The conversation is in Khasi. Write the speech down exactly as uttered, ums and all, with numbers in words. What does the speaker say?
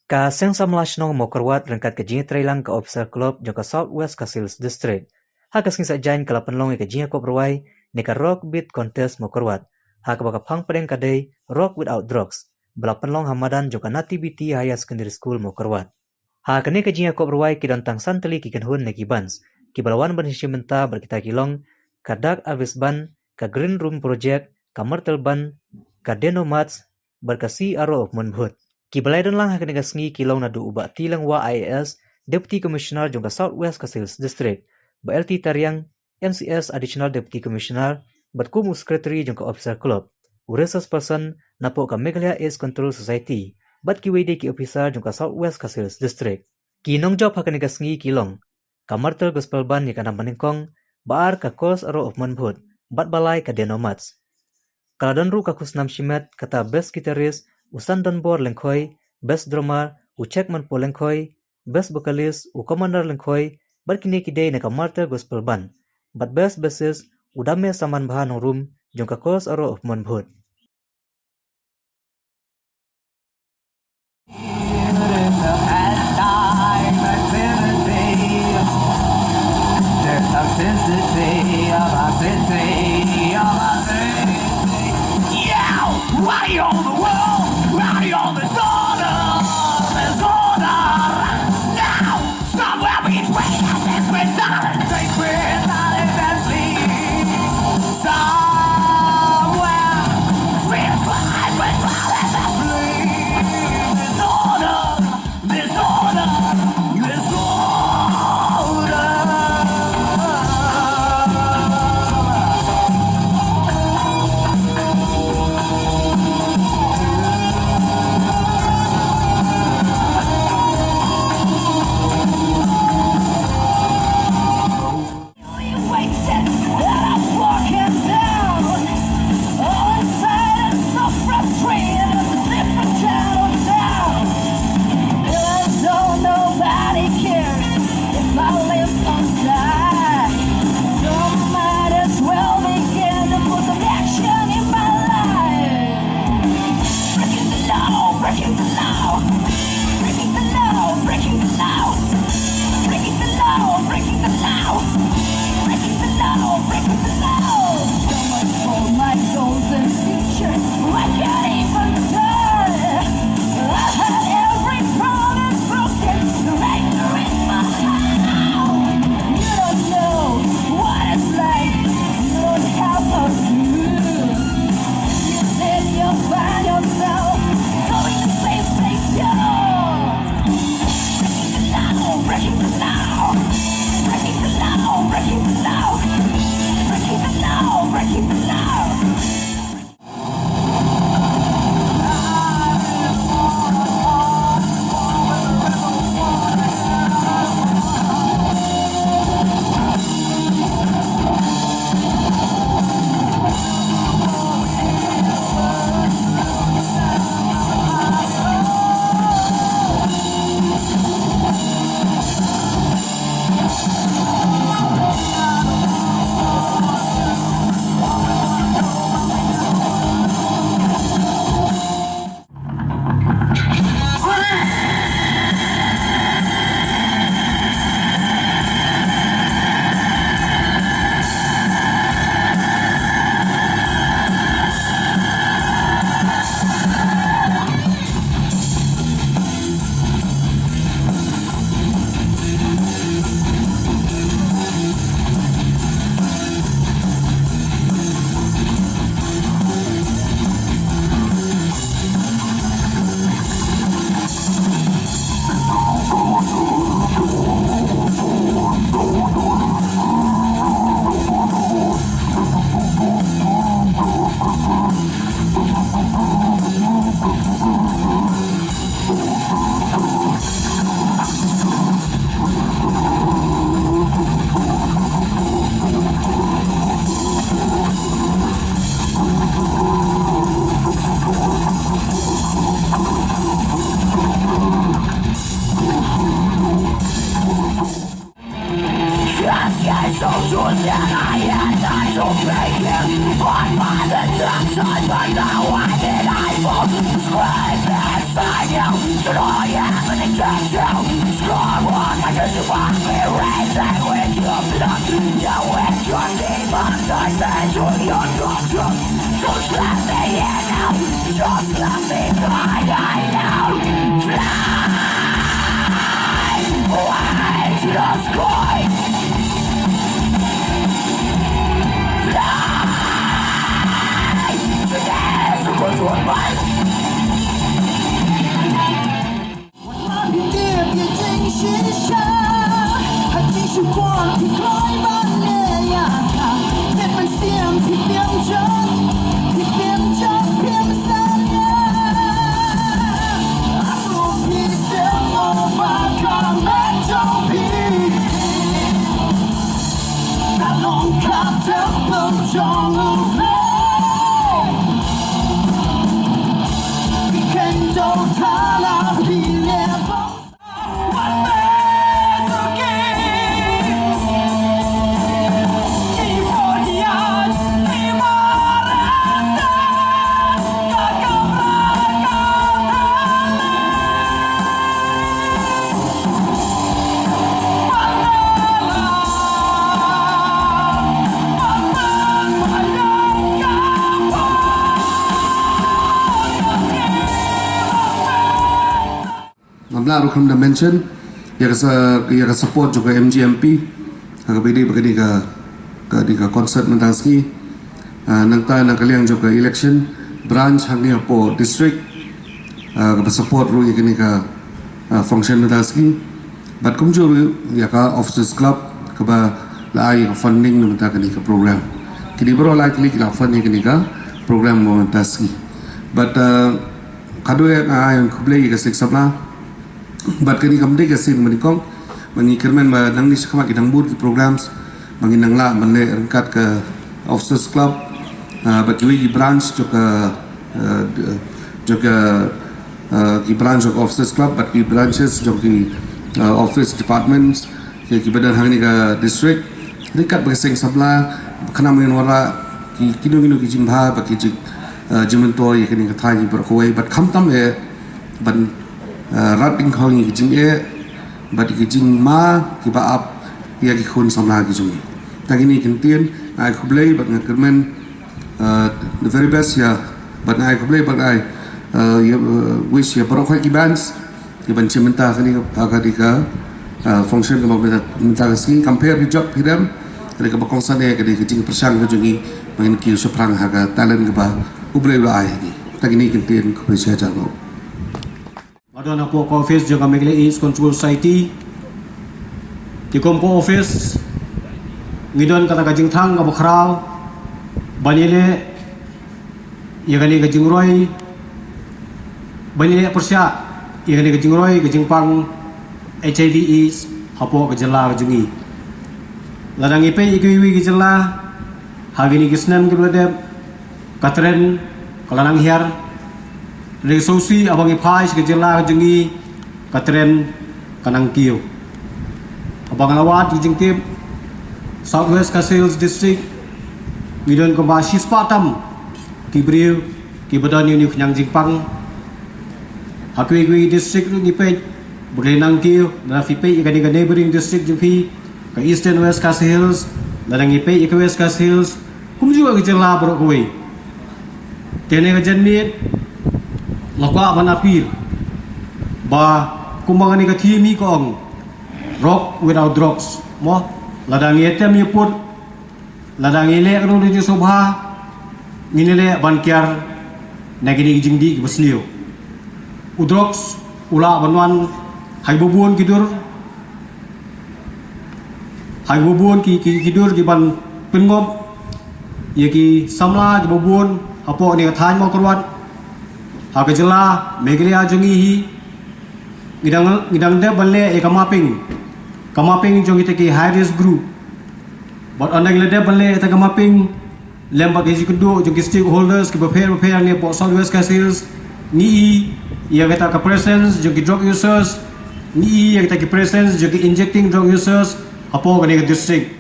Ka Seng Samla Shnong Mawkyrwat ryngkat ka jingïatreilang ka Officer Club jong ka South West Khasi Hills District, ha ka sngi Saitjaiñ ka la pynlong ïa ka jingïakob rwai ne ka Rock Beat Contest Mawkyrwat, ha kaba ka phang pdeng ka dei Rock Without Drugs, ba la pynlong ha madan jong ka Nativity Higher Secondary School Mawkyrwat. Ha kane ka jingïakob rwai ki don tang san tylli ki kynhun ne ki bands, kiba la wan ban ïashim bynta bad kita ki long ka Dark Abyss Band, ka Green Room Project, ka Myrtle Band, ka Deno Mats, bad ka Sea Arrow of Moonbhood. Kiba la ïadon lang ha kane ka sngi ki long naduh u Bah T Lyngwa I A S, Deputy Commissioner jong ka South West Khasi Hills District, Bah L T Tariang, M C S Additional Deputy Commissioner, bad kum u Secretary jong ka Officer Club, u Resource Person napoh ka Meghalaya AIDS Control Society, bad kiwei de ki officer jong ka South West Khasi Hills District. Ki nongjop ha kane ka sngi ki long ka Myrtle Gospel Band ïa ka nam banyngkong, ba ar ka Chorus Arrow of Moonbhood, bad ba lai ka Deno Mats. Ka la don ruh ka khusnam shimet, kata Best Guitarist u Sandon Bor Lyngkhoi, Best Drummer u Chekman Paul Lyngkhoi, Best Vocalist u Commander Lyngkhoi, bad kine ki dei na ka Myrtle Gospel Band, bad Best Bassist u Dame Saman Bha Nongrum jong ka Chorus Arrow of Moonbhood. There's toxicity of our city, of our city. Yeah! Right on the wall, right on the corner, disorder. Now, somewhere between us is bizarre. Take breath out and sleep. Somewhere, we're fine with all that sleep. Disorder. Disorder, disorder. Wasted, and I'm walking down. All inside and so frustrated, it's a different kind of town. Even though nobody cares if I live or die, so might as well begin to put some action in my life. Breaking the law, breaking the law. Breaking the law, breaking the law. Breaking the law, breaking the law. Breaking the law, breaking the law. So much for my chosen future. I can't even tell. I had every promise broken. Right there in my heart. You don't know what it's like. You don't have a clue. You said you'll find yourself going the same place, yo. Breaking the law, breaking the law. Breaking the law, breaking the law. Breaking the law, breaking the law. Yes, yes, so true that I had not to break it. But by the dark side, but now I did I fall to scrape it. Ngam lah ruh khlem da mention ïa ka sa-, ïa ka support jong ka M G M P ha kaba ïadei bad kane ka, kane ka concert mynta ka sngi. Ah, nangta na ka liang jong ka election branch hangne hapoh district, ah, kaba support ruh ïa kane ka, ah, function mynta ka sngi. Bad kumjuh ruh ïa ka Officers Club kaba la ai ïa ka funding na mynta kane ka program. Kine baroh lai tylli ki la fund ïa kane ka program mynta ka sngi. Bad, ah, Ka dei nga ai khublei ïa ka seng samla. Bad kane kam dei ka sien ba nyngkong ba ngi kyrmen ba nangne shakhmat ki dang bun ki programs ba ngin nang lah ban leh ryngkat ka Officers Club, ah, bad kiwei ki branch jong ka, ah, jong ka, ah, ki branch jong ka Officers Club bad ki branches jong ki, ah, office departments ki, kiba don hangne ka district. Ryngkat bad ka seng samla, khnang ba ngin wanrah ki, kino kino ki jingbha bad ki jing, ah, jingmyntoi ïa kane ka thaiñ baroh kawei bad khamtam eh ban, ah, rat dyngkhong ïa ki jingeh bad ki jingma kiba ap ïa ki khun samla ki jong ngi. Te kine ki ktien nga ai khublei bad nga kyrmen, ah, the very best ïa, bad nga ai khublei bad nga ai, ah, ïa, ah, wish ïa baroh kawei ki bands kiban shim bynta ha kane ka, ha kane ka, ah, function kaba mynta, mynta ka sngi. Kam pher phi jop phi rem, kane kaba kongsan eh ka dei ka jingpyrshang ka jong ngi ba ngin kiew shaphrang ha ka talent kaba U Blei u la ai ha ngi. Te kine ki ktien, khublei shihajar. Nga don hapoh ka office jong ka Meghalaya AIDS Control Society. Te kum ka office ngi don kata ka jingthrang kaba khraw ban ïaleh ïa kane ka jingroi, ban ïaleh pyrshah ïa kane ka jingroi ka jingpang HIV AIDS hapoh ka jylla ka jong ngi. Lada ngi peit ïa kiwei kiwei ki jylla ha kine ki snem kiba la dep, ka trend ka la nang hiar. Lada ngi sngewsih haba ngi phai sha ka jylla ka jong ngi, ka trend ka nang kiew. Haba nga la wad ki jingtip, South West Khasi Hills District ngi don kumba shispah tam ki briew kiba don ïa une u khñiang jingpang. Ha kiwei kiwei district ruh ngi peit ba ka la nang kiew. Lada phi peit ïa kane ka neighboring district jong phi, ka Eastern West Khasi Hills, lada ngi peit ïa ka West Khasi Hills, kumjuh ki jylla baroh kawei. Te kane ka janmiet la kwah ban appeal ba kumba kane ka theme hi ka ong, Rock Without Drugs. Mo, lada ngi ïatem ïaput, lada ngi leh kano kano ka jingsngewbha, ngin ïaleh ban kiar na kine ki jingdih kiba sniew. U drugs u lah ban wan ha kiba bun ki dur, ha kiba bun ki, ki, ki dur kiban pynngop ïa ki samla kiba bun hapoh kane ka thaiñ Mawkyrwat, ha ka jylla Meghalaya jong ngi hi. Ngi dang, ngi dang dep ban leh ïa ka mapping, ka mapping jong kita ki high risk group. Bad ynda ngi la dep ban leh ïa ka mapping lem bad ki jingkynduh jong ki stakeholders kiba pher bapher hangne hapoh South West Khasi Hills, ngi i ïa kata ka presence jong ki drug users, ngi i ïa kata ki presence jong ki injecting drug users hapoh kane ka district.